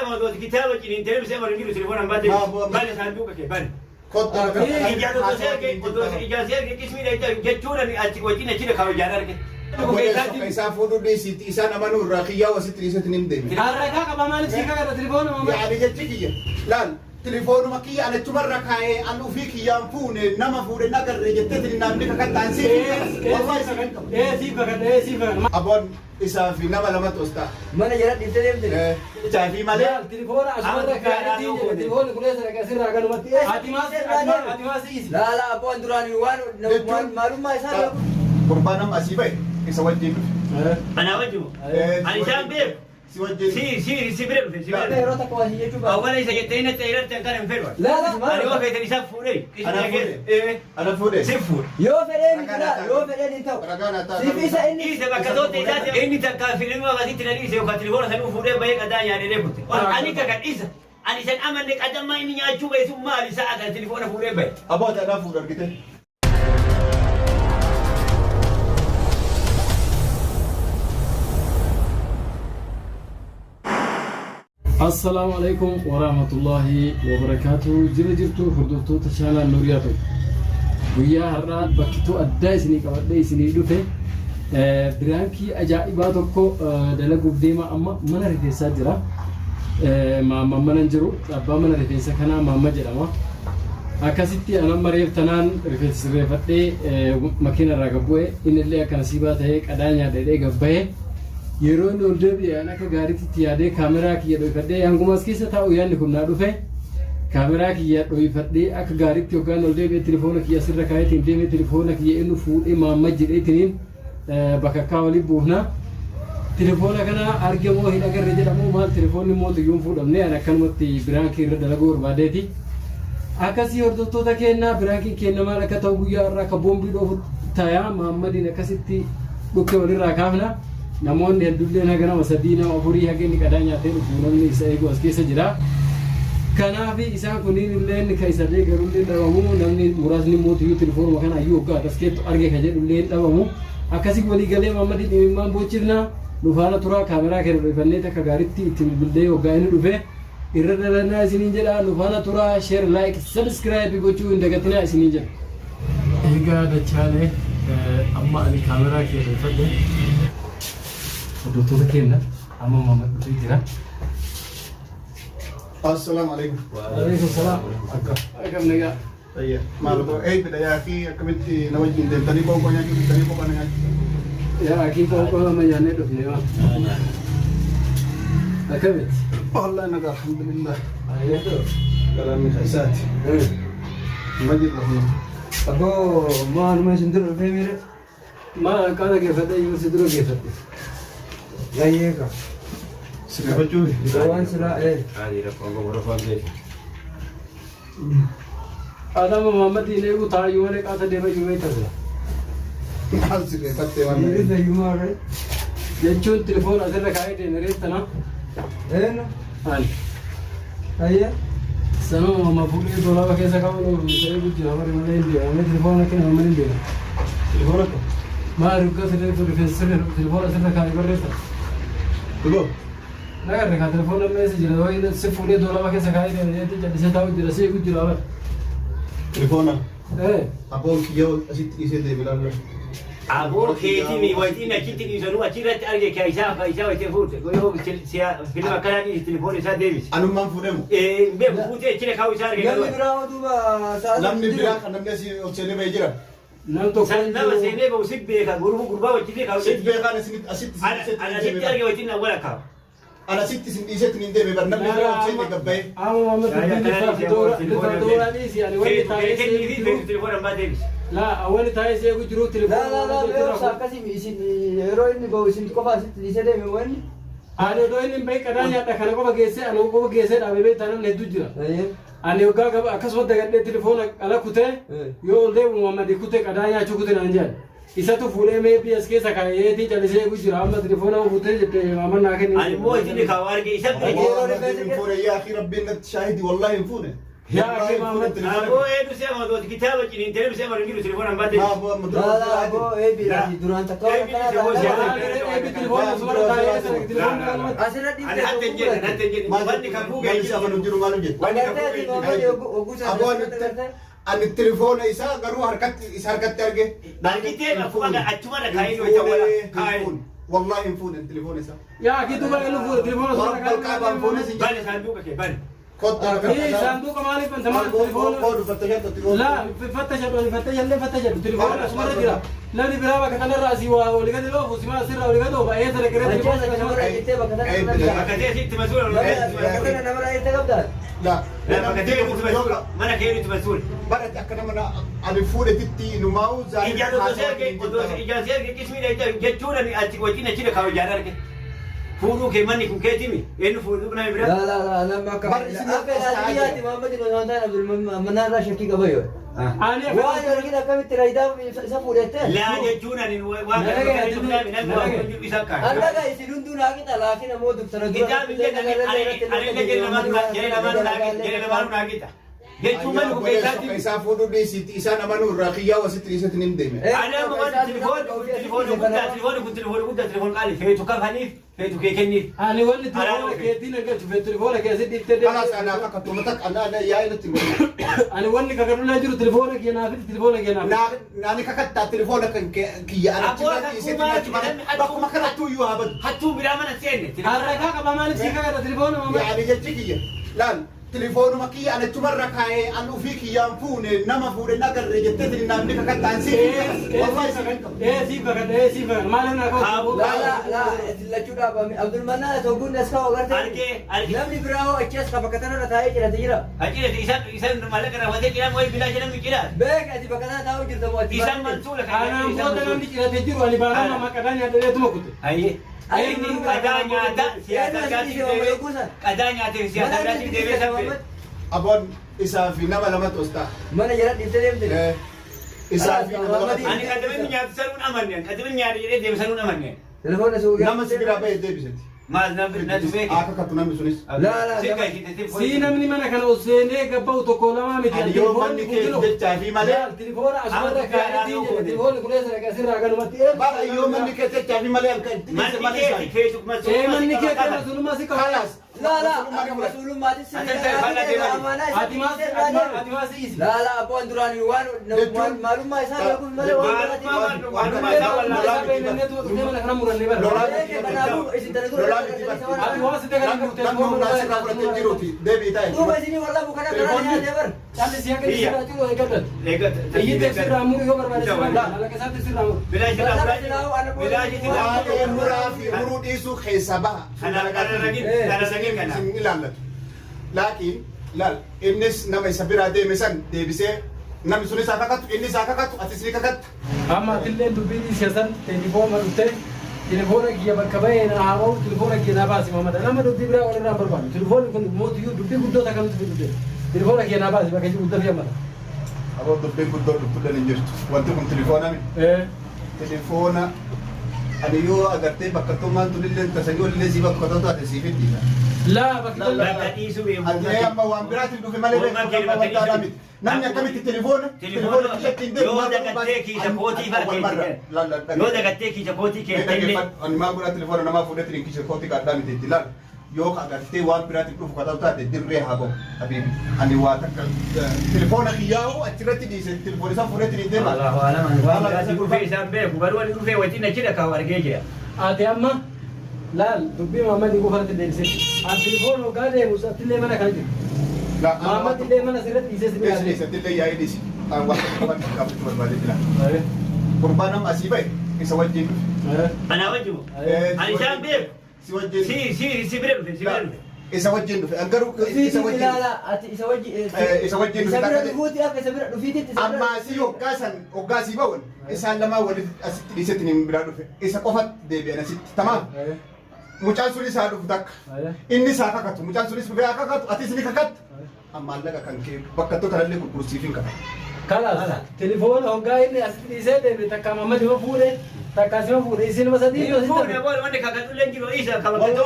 amanu kitaaba ciniintee namni si amanu hin jiru telefoona hin baate. Maa bu'aa- Bani saanduqa kee bani. Kottu Ijaan otoo si arge otoo ijaan si arge qismii dha jechuun ani achi wajjin achi dhaqaa ijaan arge. Isaa fuudhuu dhiisiiti isaan amanuu irraa kiyyaa wasitti dhiisetti ni deeme. Harrakaa qaba maaliif sii kakata telefoona mama. Yaani jechi kiyya laal telefoonuma kiyya an achumarra kaa'ee an ufii kiyyaan fuune nama fuudhe nagarre jetteetiin namni kakattaan sii wallahi si kan qabu. Ee siif kakata ee siif kakata. Aboon isaa fi nama lamatu os ta'a. Mana jala dhiiftee deemte. Isaa fi malee Laal telefoona asumarra kaa'eetii jedhe telefoonni kuleessa dhaqee asirraa ganumatti. Ati maas ati maas isi. Laala abboon duraan waan jechuun maalummaa isaa beeku. Gurbaan amma asii ba'e isa wajjin dhufe. Anaa wajjin. Ani isaan beeku. Si wajjin. Si si si bira dhufe si bira dhufe. Yeroo takka waa si jechuu baate. Awwala isa jettee inni irratti kan hin fedhu. Laala Ani yoo feetan isaa fuudhee Ana qismii fuudhe. keessa. Ana fuudhe. Si fuudhe. Yoo fedhee miti laa yoo fedheen hin ta'u. Ragaa naa ta'a. Siif isa inni. Dhiise bakka tootte isaati inni takka filima akkasitti na dhiise yookaan telefoona sanuu fuudhee bahee qadaa nyaadhee kutte. Ani kaka dhiisa. Ani san amanne qadammaa inni nyaachuu bahe sun maali sa'a kana telefoona fuudhee bahe. Aboo ati anaa fuudhe argite. Assalaamu alaikum warahmatullahi wabarakaatu. Jira jirtu hordoftoota chaanal Nuuriyaa ta'u. Guyyaa har'aa bakkituu addaa isinii qabadhee isinii dhufe biraankii ajaa'ibaa tokko dalaguuf deema amma mana rifeensaa jira. Maamman mana hin jiru. Abbaa mana rifeensa kanaa Maamma jedhama. Akkasitti an amma reef tanaan rifeensa sirreeffadhee makiina irraa gad bu'e innillee akka nasiibaa ta'ee qadaa nyaadhee gad bahe. Yeroo inni ol deebi'e an akka gaariitti itti yaadee kaameraa kiyya dhoyfadhee hanguma as keessa taa'u yaadni kun naa dhufe. Kaameraa kiyya dhoyfadhee akka gaariitti hoggaan ol deebi'e telefoona kiyya asirra kaayeetiin deeme telefoona kiyya inni fuudhee Mahammad jedheetiniin bakakkaa waliin buufna. Telefoona kana arge moo hin agarre jedhamu maal telefoonni immoo tuyyuu hin fuudhamne an akkanumatti biraankii irra dalaguu barbaadeeti. Akkasii hordoftoota keennaa biraankiin keenna maal akka ta'u guyyaa irraa akka boombii dhoofu taya Mahaammadiin akkasitti dhukkee walirraa kaafna. Namoonni hedduulleen haga nama sadii nama afurii haga inni qadaa nyaatee dhufu namni isa eegu as keessa jira. Kanaaf isaan kunniin illeen ka isa deeggarullee dhabamu namni muraasni immoo tuyyuu telefoonuma kana iyyuu hoggaa akkas keettu arge ka jedhullee hin dhabamu. Akkasii walii galee Mahaammadiin imimmaan boochifna. Nu faana turaa kaameraa keenya dhoyfannee takka gaaritti itti bilbillee hoggaa inni dhufe irra dalannaa isiniin jedha nu faana turaa share like subscribe gochuu hin dagatinaa isiniin jedha. Egaa dachaalee amma ani kaameraa kee dhoyfadhe hordoftoota keenya amma Mahammad dhufee jira. Assalaamu alaikum. Alaikum salaam. Akka akkam nagaa. Fayya. Maal boo eebbidha yaa fi akkamitti na wajjin deemtanii qoonqoo nyaachuu dhuftanii kophaa na nyaachuu. Yaa akii qoonqoo lama nyaannee dhufne maa. Akkamitti? Wallahi nagaa alhamdulillah. Ayyatoo. Galanni isaati. Ma jirra kun. Abboo maaluma isin dura dhufee miire. Maal qaala geeffadhee yoo si dura geeffadhe. Gayyee ka. Sirreeffachuu. Waan silaa ee. Adama Muhammadiin eegu taayyuu malee qaata deema iyyuu beekta sila. Maal sirreeffattee waan Miirri ta'eef. fayyummaa irra. Jechuun telefoon asirra kaa'ee deeme reettana. Eenyu? Ani. Ayyee. Sanuma mama fuudhee dolaaba keessa kaa'uun oolu ta'ee gujjira bari malee hin deema. Telefoon akka nama malee hin deema. Telefoon akka. Maal rukka sirree rifeensa sirree telefoon asirra kaa'ee barreessa. Dhugoo. Nagarre kaa telefoon amma eessa jira wayi si fuudhee dolaaba keessa kaa'ee deema jettee callisee taa'u jira si eegu jira bara. Telefoona. Eh. Aboon kiyya asitti dhiisee deeme laalla. Aboo keetii wayitiin achitti dhiisanuu achirratti arge ka isaa ka isaa wayitiin fuute yoo filma akkanaa dhiisi telefoon isaa deebisi. Anummaan fuudhemu. Ee hin beeku fuutee achirra kaa'u isaa arge Namni garuu. biraa hoo duuba sa'a Namni biraa kan namni asii ol seenee bahee jira. Nam tokko San nama seenee bahu si beeka gurbaa wajjin kaa'u. Sitti beekaan asitti asitti Ana asitti arge wayitiin awwala kaa'u. Ana sitti isin dhiisetti hin deeme bar namni biraa ol seenee gabbaa'ee. Amma Muhammad dubbiin bifa dhiisi ani wanni taa'ee si eegu jiru. Telefoon abbaa deebisi. Laa wanni taa'ee si eegu jiru Laa telefoon laa laa mee obsa akkasii isin yeroo inni bahu isin qofa asitti dhiisee deeme moo inni? Ani odoo inni hin bahin qadaa nyaadha kana qofa geessee ani qofa geessee dhaabee beektaa namni hedduu jira. Ayyee. Ani hoggaa qaba akkasuma dagadhee telefoona ala kutee yoo ol deebi'u Muhammad kutee qadaa nyaachuu kutee naan jedhan. Isatu fuudhee mee biyya as keessa kaa'eetii callisee eegu jira amma telefoona fuutee jette Muhammad naa kenni. Ani immoo isin kaa'u arge isa bira Wallahi hin fuune yaa akhi rabbiin natti shaahidi wallahi hin fuune. Yaa akhi Muhammad. Aboo eedu si amadu kitaaba ciniintee si amadu jiru telefoona hin baate. Laa laa aboo eebi ati duraan takka waan akkanaa taa'ee Eebi telefoona asuma taa'ee sana telefoonni kanumatti. asirra Ani dhiiftee hatte hin jenne hatte hin jenne wanni kan fuugee Namni si amanu jiru maal hojjeta? Wanni kan Agartee ati fuugee Muhammad oguu sana Aboo asirratti agartee. ani telefoona isaa garuu harkatti isa harkatti arge. Argitee akkuma achuma kaa'ee nu itti wala kaa'ee. Wallahi hin fuudhin telefoona isaa. Yaa akhi duuba eenyu fuudhe telefoona asuma Warra qaban fuudhe si Bani saanduqa kee bani. Kottu Ee saanduqa maaliif banta maal telefoona? Koodu fattashaa Laa fattasha fattasha illee fattasha telefoona asumarra jira. Namni biraa bakka kanarraa asii waa olii gadi loofu simaa asirraa olii gadi oofa eessa dhaqee Achii telefoona as namarraa jettee bakka tana namarraa Bakka ta'e sitti masuula. bakka tana namarraa jettee qabdaa. Laa. Bakka ta'e nuti masuula. Mana kee nuti masuula. Baratti akka nama ani fuudhetitti numaa'u Ijaan otoo si arge otoo ijaan si arge qismii dha jechuun ani achi wajjin achi dhaqaa ijaan arge. Fuudhuu kee manni kun keetimi eenyu fuudhuu nama biraa. Laa laa laa nama akka Bar isin akka ilaalchiyyaatti Muhammad ibn Sultan Abdul Manaan irraa shakkii qaba yoo. Ani Waan argin akkamitti raayidaa isa fuudhette. Laa jechuun ani waan kana kan namni waan kun isa kaa'e. Annaga isin hunduu naa qixa laakiin ammoo duftana dura. Kitaabni jedhani ani ani jedhe lamaan jedhe lamaan jedhe lamaan naa qixa. Jechuun manni kun keessaatti. Isaa fuudhuu dhiisitti isaan amanuu irraa kiyyaa wasitti dhiisatti ni deeme. Ani amma waan telefoon telefoon guddaa telefoon kun telefoon guddaa telefoon qaali feetu kafaniif feetu kee kenniif. Ani wanni telefoona keetiin argachu telefoona keessatti dhiiftee Kalaas anaaf akka tumata anaa yaa'ii natti godhu. Ani wanni kakadullee jiru telefoona kee naaf telefoona kee naaf. Naani kakattaa telefoona kan kiyya ana Aboo achirraa dhiisetti kakkumaa achi mana bakkuma kanattuu iyyuu haa badu. Hattuu biraa mana seenne. Harrakaa qaba maaliif si kakata telefoona mama. Yaani jechi kiyya laal telefoonuma kiyya ana achumarra kaa'ee an ufii kiyyaan fuune nama fuudhe nagarre jettee namni kakattaan si wallahi si kan qabu. Ee siif kakata ee siif kakata maaliif naa Kaabuu. kakata. Laa laa laa lachuu dhaabame Abdul Manaan osoo as kaa'u agartee. Argee argee. Namni biraa hoo achi as bakka tanarra taa'ee jirate jira. Achirratti isaan isaan maallaqa raawwatee jira wayi bilaa jedhamu jira. Beek ati bakka tana taa'u jirta moo ati. Isaan mansuula Kanaan booda namni cirate jiru ani baanama maqadaan nyaadhaleetuma kute. Ayyee. Inni qadaa nyaata siyaasa biraatiin deemee qadaa nyaatee siyaasa biraatiin deemee saffee. Aboon isaa fi nama lamatu os ta'a. Mana jala dhiiftee deemte. Isaa fi nama lamatu. Ani qadaminni nyaatu sanuun amanne qadaminni nyaata jedhee deemu sanuun amanne. Telefoona suuqii. Nama si biraa bahee deebiseti. Maal namni natu beeke. Akka kakatu namni sunis. Laa laa Si kan Si namni mana kana ol seenee gabba'u tokko lamaa miti. Ani yoo manni kee jechaa fi malee. Telefoona asumarra kaa'eetii jedhe telefoonni kulee sana asirraa ganumatti. Bara yoo manni kee jechaa fi malee halkan itti dhiise Manni malee kee isaani. feetu Ee manni kee kana sunuma si qaba. Kalaas. Laa laa akka masuulummaatis Ati maas ati maas isi. Laa laa abboon duraan waan maalummaa isaa beekuuf malee waan Maalummaa isaa wallaalaa. Isaa beeknee tuqnee mana kana murannee bara. Kanaafuu isin tana dura Lolaa miti Ati waan si dagalee Namni humnaa sirraa fudhatee jiruuti. Deebii taa'e. Duuba isinii wallaabu kana karaa nyaatee bar. Calli si akka sirraa jiru eeggadhatu. Iyyitee sirraa muru yoo barbaade sirraa muru. Alaqa isaatti sirraa muru. Waa'ee muraa fi muruu dhiisuu keessaa baha. Isin ilaallatu. Laakiin laal innis nama isa biraa deeme san deebisee namni sunis haa kakatu innis haa kakatu atis ni kakatta. Amma atillee dubbii siyaasan telefoona dhuftee telefoona kiyya bakka bahee na haa bahu telefoona kiyya naa baasi mamada nama dubbii biraa walirraa hin barbaadu telefoonni kun mootiyyuu dubbii guddoota akkamitti fidu deema telefoona kiyya naa baasi bakka jiru dafii ammata. Aboo dubbiin guddoo dhuftullee hin jirtu. Wanti kun telefoona miti. Telefoona ani yoo agartee bakka tummaan tunillee tasanii olillee sii bakka ta'u taate siif itti. Laa bakki tola. Ati amma waan biraatiin dhufe malee beektu amma wanta alaa miti. Namni akkamitti telefoona telefoona kiyyatti hin deemu. Yoo dagattee kiisa kootii fa'aa keessa yoo dagattee kiisa kootii keessa illee Ani maal godhaa telefoona namaa fuudhee kiisa kootii kaadhaa miti itti laal. Yoo agartee waan biraatiin dhufu kataa taate dirree haa bahu. Habiibi ani waa takka telefoona kiyyaa'u achirratti dhiise telefoona isaa fuudhee hin deema. Allahu alam ani waan biraatiin dhufee isaan beeku garuu ani dhufee wajjin achi dhaqaa argee jira. Ati amma laal dubbii Muhammad qofarratti deebisee ati telefoona hoggaa deemu atillee mana kana jiru. Muhammad illee mana sirratti dhiisee si Dhiisi bira. dhiisi illee yaa'ii dhiisi. Waan tokko waan gaafachuu barbaadee jira. Gurbaan amma asii bahe isa wajjin dhufe. Anaa wajjin ani isaan beeku Si wajjin. si si si bira dhufe si bira dhufe. Isa wajjin dhufe. An garuu isa wajjin. Ilaala ati isa wajji Isa wajjin isa bira dhufe. dhufuuti akka isa bira dhufiititti isa bira Amma asii hoggaa san hoggaa asii ba'uun isaan lamaan walitti asitti dhiisetti ni biraa dhufe. Isa qofatti deebi'an asitti. Tamaam. Mucaan sunis haa dhufu takka. Inni isaa kakatu. Mucaan sunis dhufee haa kakatu. Atis ni kakatta. Amma maallaqa kan kee bakka tokko kanallee gurgursiif hin qaba. Kalaas telefoona hoggaa inni asitti dhiisee deeme takka Muhammad ima fuudhe takka asima fuudhe isin ima sadii yoo Fuudhe bool wanni kakatullee jiru isa kabakatoo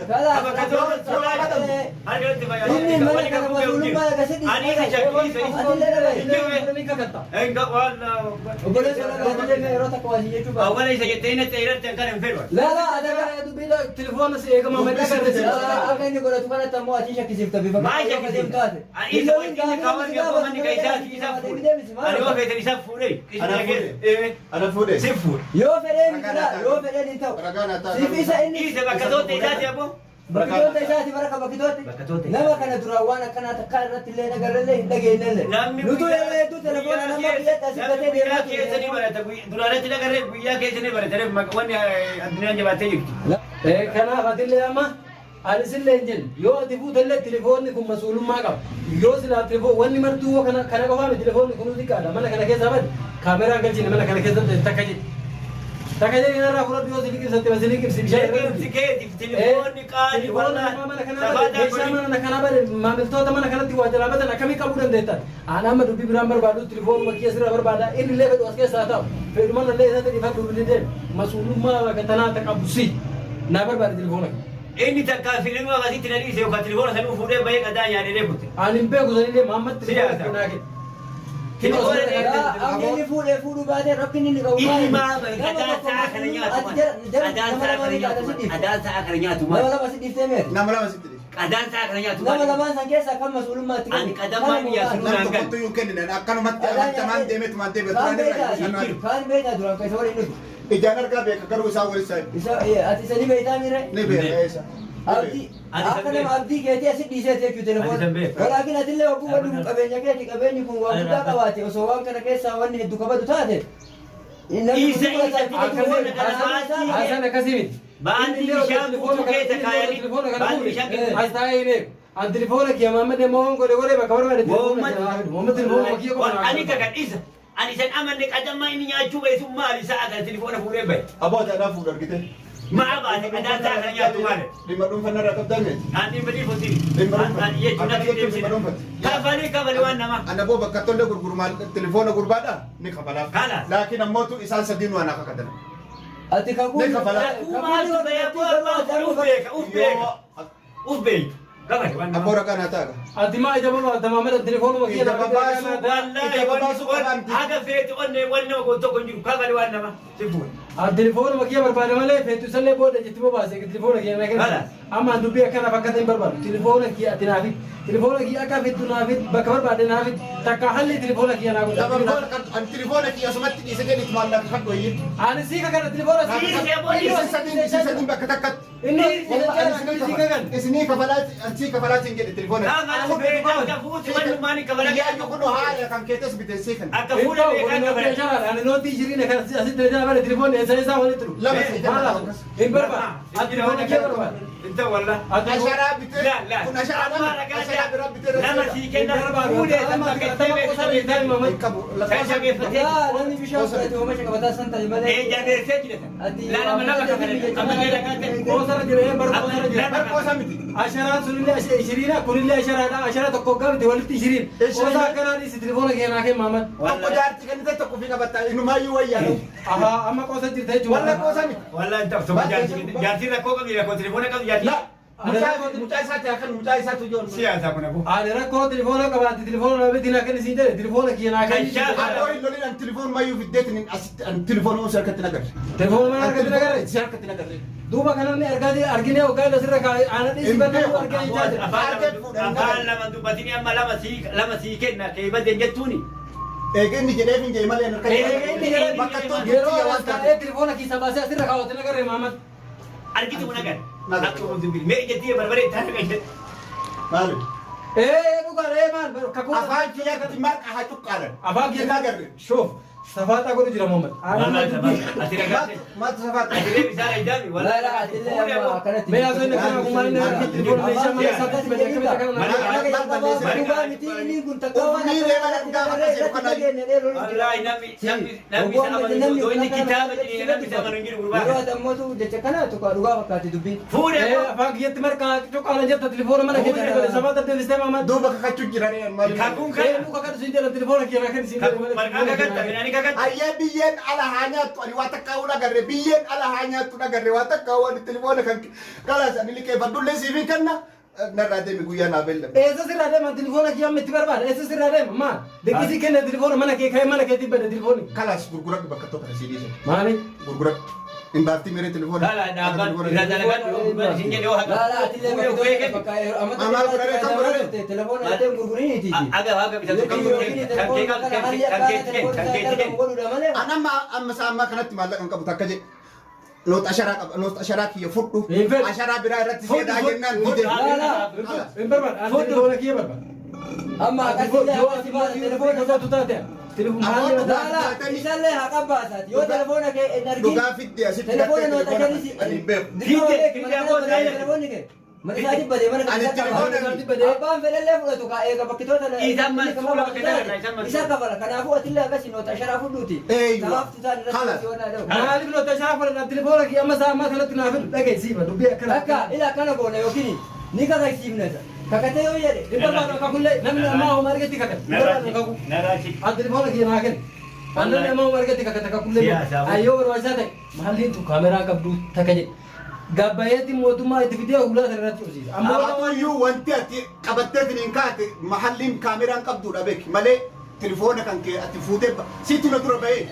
kabakatoo Harka natti Inni fayyadamu. mana kana masuulummaa akkasitti Ani isa shakkii isa Atillee dhabe. Ni kakatta. Enga wallahu akbar. Obboleessa dhabe atillee yeroo takka waa si jechuu baate. Awwala isa jettee natti irratti kan hin fedhu. Laa laa adaga. Telefoona si eegama malee agarre. Laa akka inni godhatu kanatti ammoo ati shakkisiifta bifa Maa kana yoo deemtu taate. shakkisiifta? Ani isa wajjin kaawwan gabaa manni kan isaati isa fuudhe. Ani yoo feetan isa fuudhe. Ana fuudhe. Ana fuudhe. Si fuudhe. Yoo fedheen hin ta'a yoo fedheen hin ta'u. Ragaa naa ta'a. Siif isa inni Isa bakka tootte isaati abbo. bakkitoota isaati baraka bakkitooti. Bakka tootte. Nama kana duraan waan akkanaa takkaa irratti illee nagarrellee hin dhageenyellee. Namni Nutu yeroo hedduu telefoona nama biyyatti asii gatee guyyaa deemaa keessa ni ture. barata. Duraanatti nagarree guyyaa keessa ni barata. Wanni addunyaan jabaattee jirti. Kanaaf atillee amma ani sillee hin jenne yoo ati fuutellee telefoonni kun masuulummaa qaba. Yoo silaa telefoon wanni martuu kana kana qofaa miti telefoonni kun xiqqaadha mana kana keessaa bade kaameraan galchine mana kana keessa takka jedhi. Takka jedhi narraa fudhadhu yoo si liqimsatte si liqimsi bishaan irra Liqimsi dhugi. keetiif telefoonni qaali Telefoonni mana kanaa bade meeshaa mana kanaa bade maamiltoota mana kanatti waa jalaa badan akkamii qabuu dandeettan? Aan amma dubbii biraan barbaadu telefoonuma kiyya sirra barbaada inni illee fedhu as keessaa ta'u fedhu mana illee isatti dhifadhu inni deemu masuulummaa bakka tanaa ta qabu si naa barbaade telefoona kiyya. Inni takka fiilmii akkasitti na dhiise yookaan telefoona sanuu fuudhee bahee qadaa nyaadhee kutte. Ani hin beeku sanillee Mahammad telefoona Siyaasa. naa kenna. Telefoona Amma inni fuudhee fuudhuu baatee rakkinni inni qabu Inni maali? maa bahe Nama qadaan tokko sa'a kana nyaatu ati maali? jara Qadaan nama sa'a lama kana ni nyaatu taata si maali? dhiifte. Qadaan sa'a kana nyaatu Nama maali? lama si dhiiftee meeti. Nama lama sitti dhiise. Qadaan sa'a kana nyaatu Nama maali? lamaan san keessaa kan masuulummaa itti Ani qadamaan yaa Nam Naan tokkottu iyyuu kennine akkanumatti amantamaan deemetu maan deeme Kaan duraan irraa beektaa hin kaan beektaa duraan kan isa waliin dhufu. Ijaan argaa beeka garuu isaa waliin isaa Isa ati isa ni beektaa miire? ni beeka isa. Abdii Ani san akka nama beeku. abdii keetii asi dhiiseeti jechuudha Ani telefoona. san beeku. Walaakin atillee hogguu wanni kun qabeenya keeti qabeenyi kun waan Ani guddaa raafata. qabaate osoo waan kana keessaa wanni hedduu kabadu taate. Namni kun Isa- ni isa godhata. telefoona kana baasii- Haasaan akkasii miti. Baantii bishaan guutuu keessa kaayanii baantii bishaan keessa As taa'ee hin eegu. An telefoona kiyya Mahammad immoo waan godhe godhe bakka barbaade telefoona kiyya naa fidu. Mahammad telefoona kiyya qofa naa Ani fidu. kakadhisa. Ani san amanne qadamaa inni nyaachuu bahe sun maali sa'a kana telefoona fuudhee bahe. Aboo ati anaa fuudhu argite. Maa baate qadaan sa'a kana nyaatu maali? Dhimma dhuunfannaa irraa qabdaa miti. Ani badii fosi. Dhimma dhuunfatti. Ani jechuun Akka natti jechuun dhimma deemsine. dhuunfatti. Kafalii kafalii waan namaa. Ana boo bakka tolle gurguru maal telefoona gurbaadha ni kafalaaf. Kalaas. Laakiin ammootu isaan sadiin waan akka kadana. Ati kakuu Ni kafala. Kakuu maaltu bahe abboo abbaa uf beeka uf beeka uf beeka. Kafali waan Abboo namaa. ragaa naa taaga. Ati maa ija barbaadda Mahammad telefoonuma kiyya Ija naa fidu. babaasu. Wallaahi Ija babaasuu qabaan ti. haga feeti onnee wanni nama gootu tokko hin jiru kafali waan namaa si fuudhe. Ati telefoonuma kiyya barbaade malee feetu isallee booda jetti bobaase telefoona kiyya na kenna. Kalaas. Amma an dubbii akkanaaf akka ta'e hin barbaadu. Telefoona kiyya ati naa fidi. Telefoona kiyya akka fiddu naa fidi bakka barbaade naa fidi. Takka halli telefoona kiyya naa godha. Ani telefoona kiyya asumatti dhiise jedhi maallaqa kan dhoyye. Ani sii kakana telefoona sii Dhiise abboo Isin dhiise. sadiin isin sadiin bakka takkatti. Inni sii kakan. Isinii kafalaa sii kafalaatiin jedhe telefoona. Kafali beeka akka fuuti wanni maali kafala. Iyyaayyuu kun haala kan keetes bitee sii kan. Akka fuudha beekaa kafala. Ani nootii shiriin kan asitti na jala bane telefoonni eessa eessaa walitti dhufu. Lama sii kenna. Hin barbaadu. Ati telefoona kee barbaadu. Inta wallah. Ati Asharaa bitee La la. kun asharaa lama asharaa biraa bitee Nama sii kenna fuudhee san bakka itti beeksisa. Hin qabu. San jabeeffatee. Yaa namni bishaan fudhate oomisha qabataa san ta'e malee. Ee jabeessee jira san. Ati La lama lama kafalee. Amma illee ragaa ta'e. Qoosarra jira ee bara qoosarra jira. Barqoosa miti. Asharaan sunillee ishiriina kunillee asharaadha. Ashara tokko gamti walitti ishiriin. Qoosa akkanaa dhiisi telefoona kee naa kenn Mahammad. Tokko jaartii kennite tokko fi qabatta inumaayyuu wayyaa. Ahaa amma qoosa jirta jechuudha. Walla qoosa miti. Wallah hin ta'u. Tokko jaartii rakkoo qabdi rakkoo telefoona qabdi jaartii. La mucaa isaati akkan mucaa isaatu ijoollee. Siyaasa kun aboo. Ani rakkoo telefoona qabaate telefoona na bitiin akka inni siin jedhe telefoona kiyya naa kenni. Kan shaafa. Abboo hin lolin an telefoon mayyuu fiddeetiin asitti an telefoon si harkatti nagarre. Telefoona mana harkatti nagarre. Si harkatti nagarre. Duuba kana namni argaa arginee hoggaa inni asirra kaa'e ana dhiisi bal'aa argaa jechaa jira. Afaan lama dubbatini amma lama sii kenna kee badeen jettuuni. Eega inni jedheef hin jedhe malee an harkatti Eega inni jedheef hin Bakka jedhe tolchu Yeroo waan as taate. taa'ee telefoona keessa baasee asirra kaawwate nagarre Mahammad. Argitu kun agarre. Nagarre. Akkuma dubbii mee ijatti barbaree itti harka ishee. Maali? Ee dhugaa ee maal kakuu. Afaan kiyyatti marqa haa cuqqaalan. Afaan kiyya nagarre. Shoof safaaxaa godhu jira Mahammad. Wallah ati ragaate. Maaltu safaata? Ati reef isaa ijaami. Laa laa atillee amma akkanatti. Mee asoo inni akkana kun maal inni telefoona meeshaa mana isaatti malee akkamitti akkana naa Dhugaa miti inni kun takka waan Wallahi namni namni namni isa amanu jiru inni kitaaba jedhee namni isa amanu hin jiru gurbaa. Yeroo ati ammootu jecha kana tokko dhugaa fakkaatti dubbiin. Fuudhee Ee afaan kiyyatti marqa cuqqaalan jetta telefoona mana keessatti malee safaaxa deebistee Mahammad. Duuba kakachuu jiranii maali? Kakuun Ee kana. muka kadhu siin jedhan telefoona kiyya naa kenni siin jedhe malee. Marqaa kakatta midhaanii kakatta. Ayyee biyyeen ala haa nyaattu ani waa takka hawwu nagarre biyyeen ala haa nyaattu nagarre waa takka hawwu ani telefoona kan kalaas ani liqeeffadhullee siif hin kenna. Narraa deemi guyyaa naa beellame. Eessa sirraa deema telefoona kiyya amma itti barbaada? Eessa sirraa deema? Maal? Liqisii kenna telefoona mana kee ka'ee mana keetti bada telefoonni. Kalaas gurguradhu bakka tokko sii dhiise. Maali? Gurguradhu. Hin baaftii miree telefoona. Lala dhaabban irra dalagadhu isin jedhe yoo haqa. Laa laa atillee Fuudhee bakka ufee tokko kenni. bakka yeroo amma Maal godhare, kam godhare? telefoona ittiin gurguriniiti. Aga haga bitatu kan kee kan kee kan keetti kenni kan keetti kenni. An amma amma isaa ammaa kanatti maallaqa hin qabu takka jedhe. Noot asharaa qaba noot asharaa kiyya fudhu. Hin fedhu. Asharaa biraa irratti Fudhu, seedhaa fudhu, jennaan fudhu. dide. Laa, Hin barbaadu. Ani telefoona kiyya barbaada. Amma akkasii Yoo ati maatii telefoona kakatu taate. Telefoona Aboo maali? Laa laa isallee haa qabbaasaati yoo telefoona kee hin argin Dhugaa fidde asitti telefoona gartee noota telefoona kennis ani hin beeku. Fidde abboo taa'ee. telefoonni kee mana isaati badee mana Ani telefoona abbaan fedhallee fudhatu kaa eega bakkitoota Isaan mansuula bakka kanarraa, isaan mansuula. isa kafala kanaafuu atillee akkasii noota asharaa fudhuuti Eeyywa. tawaaftu isaan irratti Kalas. yoo naa dha'u. Maaliif noota asharaa fudhadha? Telefoona kiyya amma isaa ammaa kanatti naa fidu. Dhageessiifa dubbii akkana. Akka ila akkana goona yookiin ni kakaysiifna isa kakatee yoo jedhe Hin barbaadu akakullee namni ammaa homaa argetti kakata. Hin barbaadu akakuu. Naraachi. Ati telefoona kiyya naa kenni. Namni ammaa homaa argetti kakata akakullee. Siyaasaa. Ayyoo barbaachisaa ta'e mahalliin tun kaameraa qabdu takka jedhe. Gabbayeetti mootummaa itti fidee hulaa sana irratti cufsiisa. Amma Atuyyuu wanti ati qabattee finiin kaate mahalliin kaameraan qabdudha beeki malee telefoona kan kee ati fuutee siitu na dura bahee.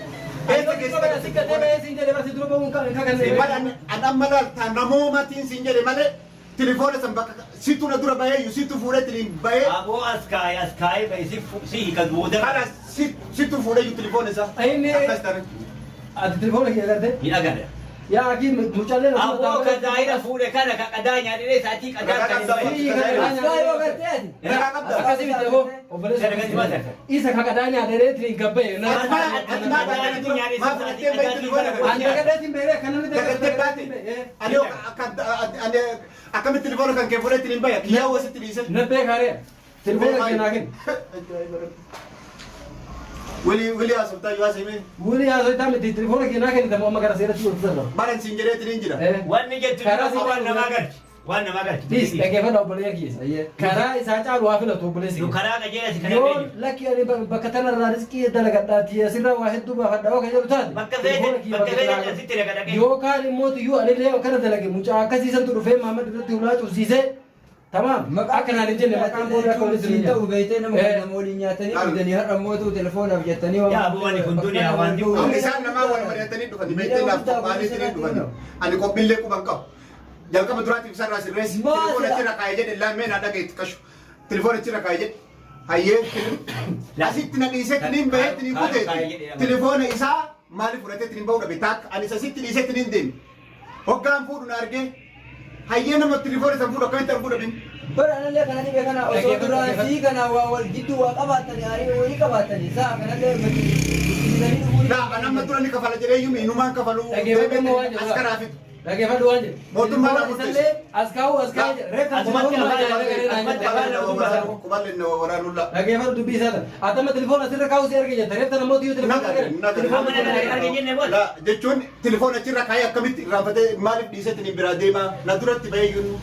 Eessa Sikkatee keessa bahee siin jedhe barsi dura bahuun kan kakanne. Bal an amma laal namoomatiin siin jedhe malee telefoona san bakka siitu na dura bahee siitu fuudhee tiliin bahee Aboo as kaa'e as kaa'e bahe si si hiika booda. kana siitu fuudhee iyyuu telefoona isaa. Inni Akkas taane. ati telefoona kiyya garte. Hin agarra. Yaa akii mucaallee Aboo ka zaahira fuudhe kana ka qadaa nyaadhee sa'aatii qadaa kan hin bahe. Askaa yoo gartee ati Ragaa qabda. Akkasii miti aboo obboleessa. Isa ka qadaa nyaadhee tiliin gabbaye. Ati maa baatee dura maa fudhattee bahee telefoona kana. An dagadeetiin beekee kan namni Dagattee baate. Ani ani akkamitti telefoona kan kee fuudhee tiliin bahee kiyyaa wasitti dhiise. Na beekaaree. Telefoona kiyya naa kenni. Wili wili asumtaa yoo asimee. Wuli haasoo miti telefoona kiyya naa kenni amma gara seeratti godhu sarara. Baran siin jedhee tiliin jira. Wanni jettu waan namaa galchi. Waan namaa galchi. Dis dhaggeeffadha obboleessa kiyya. Karaa isaa caalu waa filatu obboleessi Nu kiyya. karaa qajeelaa si kana Yoo beeknu. lakki ani bakka tanarraa riskii dalagadhaati asirraa waa hedduu baafadha yoo kan jedhu taate. Bakka feete telefoona kiyya bakka bakka feete tanaa asitti dhaqa dhaqee. Yookaan immoo iyyuu anillee akkana dalage mucaa akkasiisantu dhufee Mahammad irratti hulaa cufsiisee tamaam akka naan hin jenne maqaan booda akka walitti siin hin ta'u beektee nama Eh. nama waliin nyaatanii dhugdanii har'a mootuu telefoonaaf jettanii waan Yaa aboo ani kun duniyaa waan Amma isaan namaa wal mari'atanii dhufanii beektee naaf qophaa'anii tiliin dhufanii. Ani qophiillee quban qabu. Jalqaba duraatiif isarraa sirreessi. Maal Telefoona sila? achirra kaa'ee jedhe lammee naa dhagayetti qashu. Telefoona achirra kaa'ee jedhe. Hayyee asitti na dhiisee tiliin bahee tiliin kuteeti. Telefoona isaa maaliif fudhatee tiliin bahuu dhabe taakka ani isa asitti dhiisee tiliin deeme. Hoggaan fuudhu na argee. Hayyee nama telefoona san fuudhu akkamitti arguu dhabin? Bara anallee kana dhibe kana osoo duraan sii kana waa wal gidduu waa qabaatanii hariiroo walii qabaatanii saa kanallee guddisanii dhuguu Laa an amma dura ni kafala jedhee iyyuu inumaan kafaluu Dhaggeeffadhu immoo waan jedhu. as karaa fidu. Dhaggeeffadhu waan jedhu. Mootummaan Telefoona murteessa. isallee as kaa'u as kaa'u jedha. Reeffa Asumatti telefoona afaan- ajaa'ibaa asumatti garee afaan- naan jedhu. Quballi waraanulla. Dhaggeeffadhu dubbii isaa tana. Ati amma telefoona asirra kaa'u si arge jetta. Reeffa namoota iyyuu telefoona Nagare, arge. nagare. Amma nagare arge jenne booda. La jechuun telefoona achirra kaa'ee akkamitti irraanfatee maaliif dhiisee ittiin biraa deema na duratti bahee iyyuu.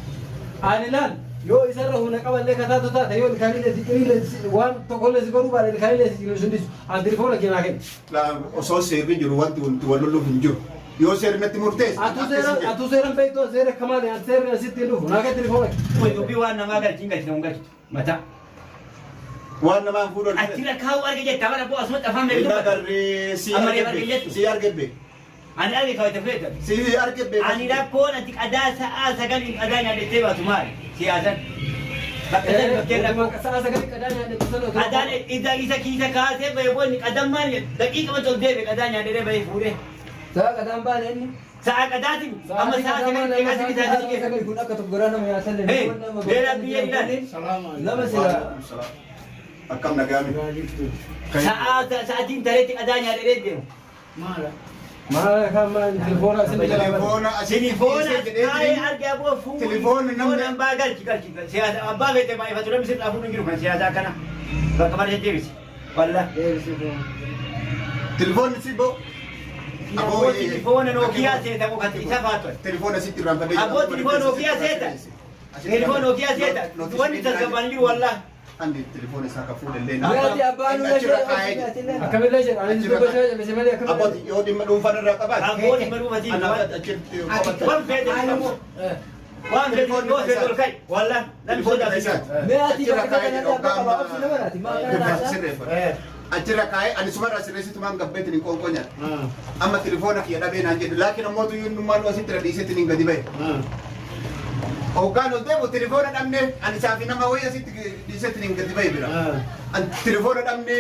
Ani laal yoo isarra humna qaballee kataatu taate yoo ilkaaniilee si ciniilee waan tokkollee si godhuu baadhe ilkaaniilee si ciniisu dhiisu. Ani telefoona kee naa kenni. La osoo seerri jiru wanti wanti wal loluuf hin jiru. Yoo seerri natti murteesse. Atuu seera atuu seera beektu seera kamaali ani seerri asitti hin dhufu naa kenni telefoona kee. Kun dubbii waan namaa galchi hin galchine hin galchitu. Mataa. Waan namaan fuudhu. Achirra kaa'u arge jetta bara boo asumatti afaan meeqa dubbata. Nagarree si Amma reef arge arge jettu. si arge be Ani arge kaawwate feeta. si arge be. Ani rakkoon ati qadaa sa'aa sagaliin qadaa nyaadhettee baatu maali? Siyaasan. Bakka san bakkee rakkoo. Sa'a sagalii qadaa nyaadhe sana otoo. Qadaan isa isa kiisa kaasee bahe boonni qadaan maali? Daqiiqa mata ol deebi'e qadaa nyaadhee bahe fuudhee. Sa'a qadaan baane inni. Sa'a qadaatiin amma sa'a sagalii qasii Sa'a isaa keessa. sagal kun akka tokko garaa nama nyaatallee Hey, nama beela biyya ilaali. Lama sila. Akkam nagaami. Sa'a sa'aatiin tareetti qadaa nyaadhee deemu. Maal kan maal telefoona asitti jalaa bada. Telefoona asitti Telefoona dhiisee jedhee kaayee tiliin. arge aboo fuudhi. Telefoona namni- Telefoona abbaa galchi galchi. Siyaasa abbaa feete baay'ifatu namni sirraa fuudhu hin jiru kan siyaasaa akkana. Bakka malee deebisi. Walla. Telefoonni si bo. Aboo telefoona Nookiyaa seetamu kan isa faatu. Telefoona sitti irraanfatee. Aboo telefoona Nookiyaa seeta. Telefoona Nookiyaa seeta. Wanni tasgabbaan jiru wallaa. Andi telefoona isaa kan fuudhe illee. Mi'aati abbaan Inni achirra kaa'ee jira. Akkamillee jedha ani dubbachaa jallisee malee akkamillee. Abbooti yoo dhimma dhuunfaan irraa qabaate. Abboon dhimma dhuunfatiin Anaaf achitti qabatte. Wan feete. Eh. Waan fedhe yoo fedhe ol ka'i. Wallah namni sodaa si jiru. Mee ati bakka kanallee abbaa qabaa obsi nama laati. Maa kana laata? Sirreeffadha. Achirra kaa'ee ani sumarraa sirreessitu maan gabbeetiin hin qoonqoo nyaadha. Amma telefoona kiyya dhabee naan jedhu laakiin ammoo tuyyuu innummaan asitti irra dhiiseetiin hin gadi bahe. Hoggaan ol deemu telefoona dhabne ani isaa fi nama wayii asitti dhiiseetiin hin gadi bahe bira. Ani telefoona dhabne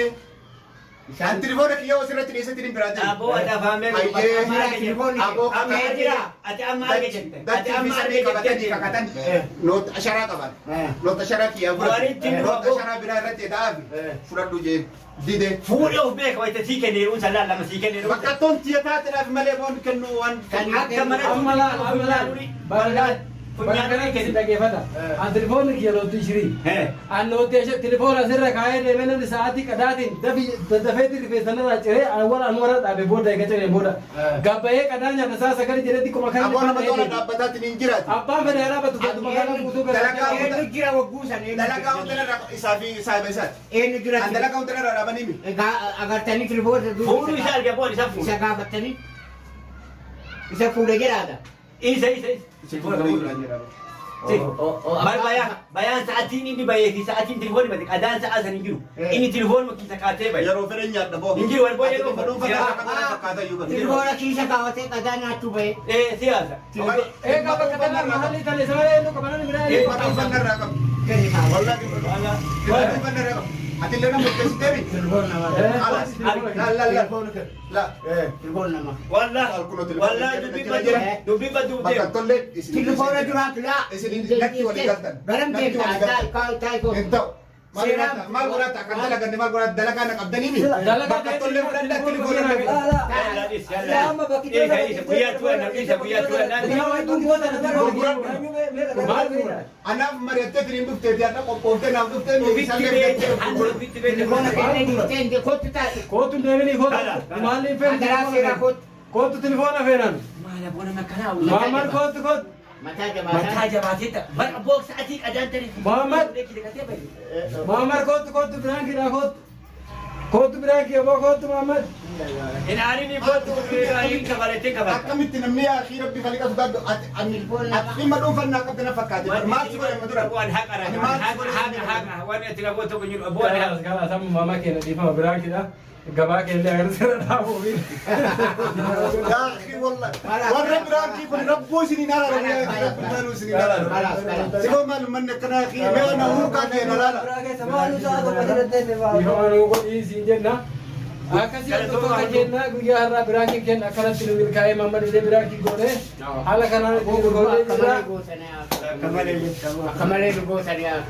ani telefoona kiyya asirratti dhiiseetiin hin biraa deemu. Aboo ati afaan meeqa Hayyee. Aboo Amma jira. Ati amma arge jette. Ati Dachii fi amma samii arge qabatanii jette. kakatan noota asharaa qaban. Noota asharaa kiyyaa Walitti fudhatu. nu Noota aboo. asharaa biraa irratti ta'aafi fudhadhu jeen dide. Fuudhee of beeka wayita sii kenne yeroo san laal lama sii kenne yeroo Bakka toon tiya taateedhaaf malee boon kennu waan Kan akka mana Amma laal amma laal. Bakka bakka kanatti si dhageeffata. An telefoonni kiyya lootti ishirii. An lootti ishee telefoona asirra kaa'ee deemee namni sa'aatii qadaatiin dafi daddafeetti rifeensanarraa ciree an warra an warra dhaabe booda eega ciree booda. Gabbayee qadaa nyaata isaa sagali jedhee xiqquma kan Aboo nama tola dhaabbataatiin hin jiraatu. Abbaan fedhe haa dhaabbatu kan magaalaa guutuu Dalagaa gara. Eenyu jira wagguu san eenyu Dalagaa jira? hundarra isaa fi saahiba isaati. Eenyu jira? An dalagaa hundarra dhaabanii mi? Egaa agartanii telefoona Fuudhuu isaa arge aboon isaa Isa fuudhe. gaafatanii isa fuudhe jedhaadha. Isa isa isa. Bal bayaan bayaan sa'aatiin inni bahee fi sa'aatiin telefoonni bade qadaan sa'aa san hin jiru. Inni telefoonuma kiisa kaatee bahe. Yeroo fedhan nyaadha boo. Hin jiru wal booda Ati dhimma dhuunfaa irraa kan kana fakkaata iyyuu bara. Telefoona kiisa kaawwatee qadaa nyaachuu bahe. Ee siyaasa. Egaa bakka kanaa mahalli tana isa malee eenyu qaba namni biraa eenyu Dhimma qaba. dhuunfaa irraa qabdu. Kenni kaawwate. Wallaahi dhimma dhuunfaa irraa qabdu. Ati illee nama murteessitee mi? Telefoona namaa. Alas. La la la. Telefoona kenni. La. Telefoona namaa. Wallah wallah dubbii baddu dubbii baddu Bakka deemu. tollee isin. Telefoona duraatu laa. Isin natti walii galtan. Garam Natti deemta. walii galtan. Taayi taayi koo. Hin ta'u. Maal godhatta? Maal godhatta? Kan dalaganne maal godhatta? Dalagaa na qabdanii mi? Bakka tollee fudhadhaa telefoona na Laa laa. Laa amma bakki Isa isa guyyaa turan isa guyyaa turan. Anaaf mari'attee tiriin dhufteeti har'a qophooftee naaf dhuftee mi? Ofitti Isaallee beekte fidattee hanna ofitti beekte. Telefoona kennee dhiistee kottu taa'i. Kootu deemini kootu. Kala. Maalli hin feenu. Adaraa seeraa kottu. Kootu telefoona feenan. Maal aboona makkanaa. Muhammad kootu kootu. Mataa jabaataa. Mataa jabaatee ta'a. Bara book sa'aatii qadaan ta'e. Muhammad. Muhammad kootu kootu biraan kidhaa kootu. Kootu biraan kiyya boo kootu Muhammad. Hin aarini kootu hin kafalettee kafalta. Akkamitti namni yaa akhi rabbi khaliqa sodaadhu ati ani ati dhimma dhuunfaa naa qabde na fakkaate. Maal si godhe amma dura? Waan haqa Ani maal si godhe haqa haqa waan ati raboo tokko jiru aboo haqa. Kalaas kalaas amma maama keenya dhiifama biraan kidhaa. Gabaa keenya agarsiisa dhaabuu fi. Yaa akhi wallahi. Warra biraan kii kun rabboo isiniin araaramu yaa akhi rabbi maaluu isiniin araaramu. Kalaas kalaas. Sifoo maal manni akkanaa akhi mee na huukaa kee na laala. Biraa keessa maaluu sa'a tokko asirratti teessee ba'a. Dhiifama nuu godhii siin jenna. Akkasii hordoftoota keenya guyyaa har'aa biraakiin keenya akkanatti nu milkaa'ee Muhammad illee biraakii goone haala kanaan itti nu goonee Akka jira. malee gootanii haa. Akka malee jechuudha. Akka malee nu gootanii haa.